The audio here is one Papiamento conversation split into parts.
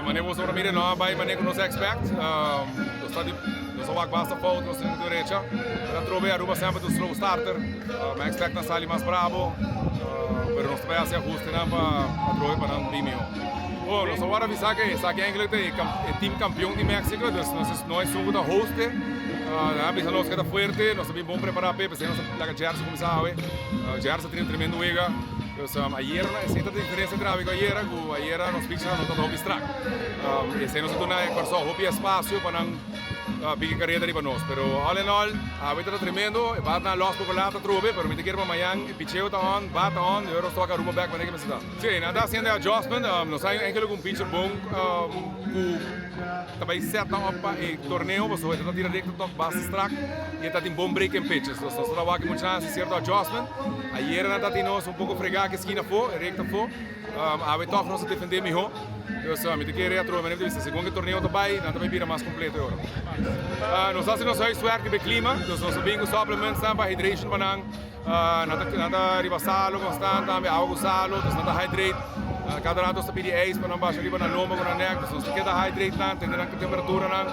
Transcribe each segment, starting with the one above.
Manera boso por a mira no a bai manera ku nos a expect. Nos ta di nos a wak basta fout nos tin derecha. Pero atrobe Aruba semper ta un slow starter. Mi a expect nan sali mas brabo, pero nos ta bai hasi ahustenan pa atrobe pa nan bin mihó. Bo, nos a wòrdu avisá ku esaki eigenlijk ta e team kampion di Mexico, dus nos no esun ku ta host e. Nan a bisa nos ku e ta fuerte, nos ta bin bon prepará p'e, p'esei nos a laga Gerson kuminsá awe. Gerson a tene un tremendo wega. Dus ayera, esei ta e diferensia entre awe ku ayera, ku ayera nos pitchernan no tabata hopi strak. Esei nos a duna e Kòrsou hopi espasio pa nan piki kareda riba nos. Pero all in all, awe tabata tremendo, e batnan a lòs poko lat atrobe, pero mi ta kere pa mañan e picheo ta on, bat ta on, i ora nos toka Aruba bèk manera ke mester ta. Sí, nan ta hasiendo e adjustment. Nos a haña enkele ku un pitcher bon ku ta bai set nan op pa e torneo pasobra e ta tira recta tòg basta strak i e ta tin bon breaking pitches. Dus nos ta wak e muchanan hasi sierto adjustment. Ayera nan ta tin nos un poko fregá ku e skina afó, e recta afó. Awe tòg nos a defendé mihó. Dus mi ta kere atrobe manera mi ta bisa segun ku e torneo ta bai nan ta bai bira mas kompleto e ora. Nos a hasi nos huiswerk riba e klima, dus nos a bin ku supplements nan pa hydration pa nan. Nan ta riba salo constant tambe, awa cu salo, dus nan ta hydrate. Cada rato nos ta pidi ijs pa nan basha riba nan lomba cu nan nek, dus nos ta keda hydrate nan, tene nan temperatura nan.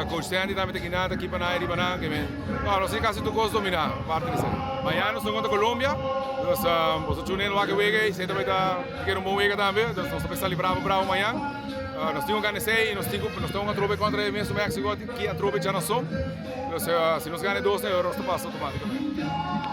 Coach Sandy tambe ta kinan, ta kipa nan riba nan. No, nos tin casi tur cos domina, aparte di esey. Mañana nos ta contra Colombia, dus boso tune in wak e wega ey, esey tambe ta keda un bon wega tambe, dus nos ta bay sali bravo bravo mañan. Nos tin cu gana esey y nos tin cu, nos ta hunga atrobe contra e mesun Mexico ki atrobe dja na so. Dus si nos gana e dos, nos ta pasa automaticamente.